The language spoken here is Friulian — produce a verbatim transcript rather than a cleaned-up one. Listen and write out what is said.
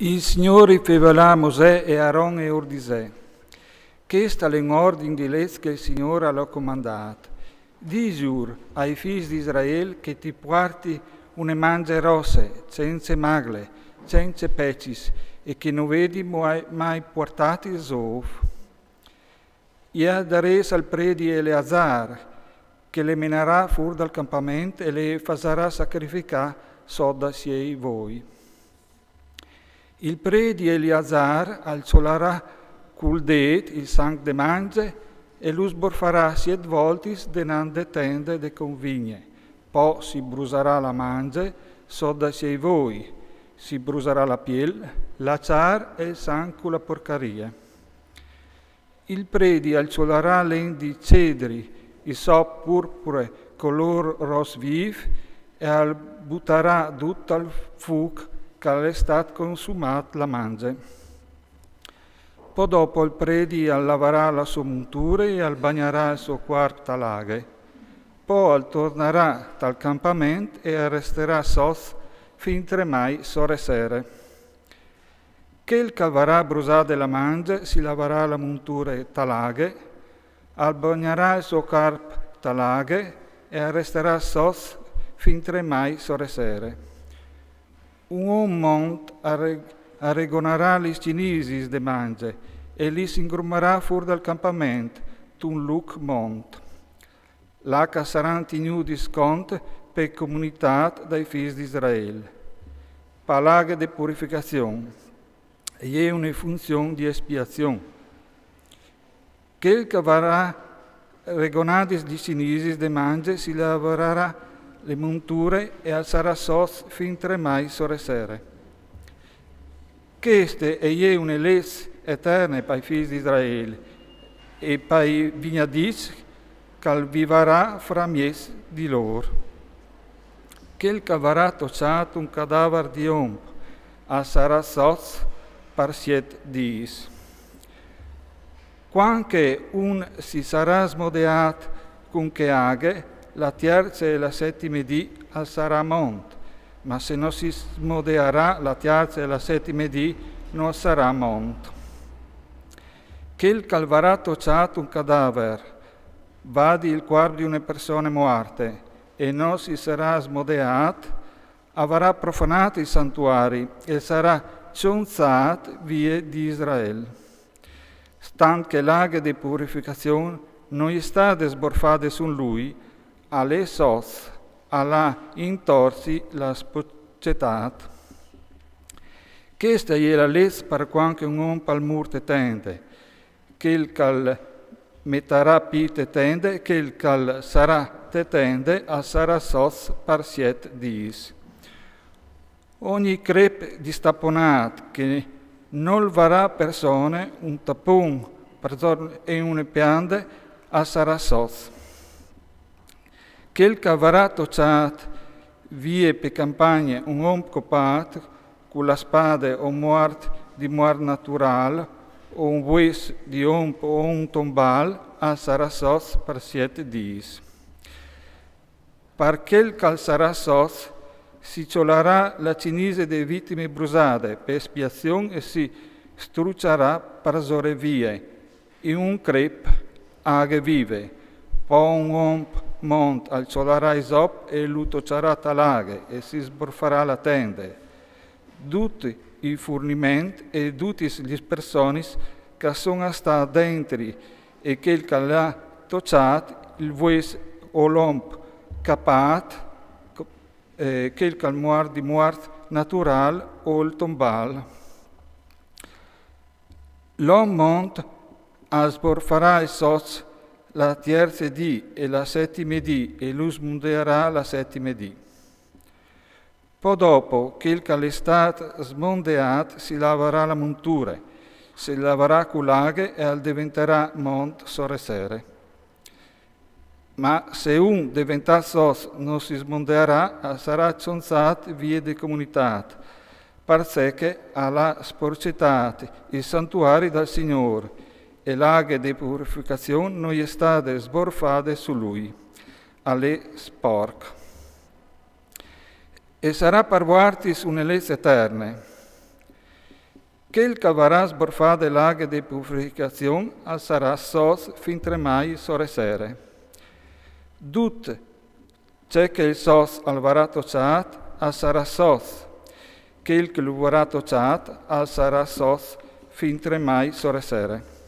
Il Signôr i fevelà a Mosè e Aron e ur disè: Chest al è un ordin di lez che il Signôr al à comandât. Dîs ur ai fîs di Israel che ti puarti une mange rosse, cence magle, cence pecis, e che no vedi mai puartât il zôf. I a darês al predi Eleazar, che le menarà fûr dal campament e le fasarà sacrificâ sot dai siei voi. Il predi Eleazar al cjolarà cul dêt il sanc de mange e lu sborfarà siet voltis denant de tende de convigne. Po si brusarà la mange sot dai siei voi, si brusarà la piel, la cjar e il sanc cu la porcarie. Il predi al cjolarà len di cedri, isop, purpure, colôr ros vîf, e al butarà dut al fûc che al è stât consumât la mange. Po dopo il predi al lavarà la sô monture e al bagnarà il so cuarp ta la aghe. Po al tornarà tal campament e al resterà soz fintremai sore sere. Chel che al varà brusade la mange si lavarà la monture ta la aghe, al bagnarà il so cuarp ta la aghe e al resterà soz fintremai sore sere. Un om mont arre-, arregonarà lis cinisis de mange e lis ingrumarà fûr dal campament, tun lûc mont. Là che a saran tignudis cont pe comunitât dai fîs di Israel. Pa la aghe de purificazion, e je une funzion di espiazion. Chel che al varà regonadis lis cinisis de mange si lavarà le monture e al sarà soz fintremai sore sere. Cheste e je une lez eterne pai fîs di Israel e pai vignadits che al vivarà framieç di lôr. Chel che al varà toçât un cadavar di om al sarà soz par siet dîs. Cuant che un si sarà smodeât cun chê aghe, la tierce e la setime dì al sarà mont, ma se no si smodearà la tierce e la setime dì, no al sarà mont. Chel che al varà toçât un cadavar, vadi il cuarp di une persone muarte, e no si sarà smodeât, al varà profanât il santuari e al sarà cionzât vie di Israel. Stant che la aghe de purificazion no je stade sborfade sun lui, al è soz, al à intorzi la sporcetât. Cheste e je la lez par cuant che un om al mûr te tende. Chel che al metarà pît te tende, chel che al sarà te tende, al sarà soz par siet dîs. Ogni crep distaponât che nol varà persone un tapon parzorn e une piande al sarà soz. Chel che al varà toçât vie pe campagne un om copât cu la spade o muart di muart naturâl o un vues di om o un tombâl al sarà soz par siet dîs. Par chel che al sarà soz si cjolarà la cinise de vitime brusade pe espiazion e si struçarà parzore vie, e un crep aghe vive. Po un om mont al cjolarà isop e lu toçarà ta la aghe e si sborfarà la tende, dut il furniment e dutis lis personis che a son a stâ dentri e chel che al à toçât il vues o l'om capât, chel che al muart di muart naturâl o il tombâl. L'om mont al sborfarà il soz la tierce dì e la setime dì e lu smondearà la setime dì. Po dopo chel che al è stât smondeât si lavarà la monture, si lavarà cu la aghe e al deventarà mont sore sere. Ma se un deventât soz no si smondearà, al sarà cionzât vie de comunitât, parcè che al à sporcetât il santuari dal Signôr, e la aghe de purificazion no je stade sborfade su lui. Al è sporc. E sarà par vuartis une lez eterne. Chel ch'al varà sborfà de l'aghe de purificazion al sarà soz fin tremai sore sere. Dut ce ch'el soz al varà tochât al sarà soz, chel ch'al varà tochât al sarà soz fin tremai sore sere.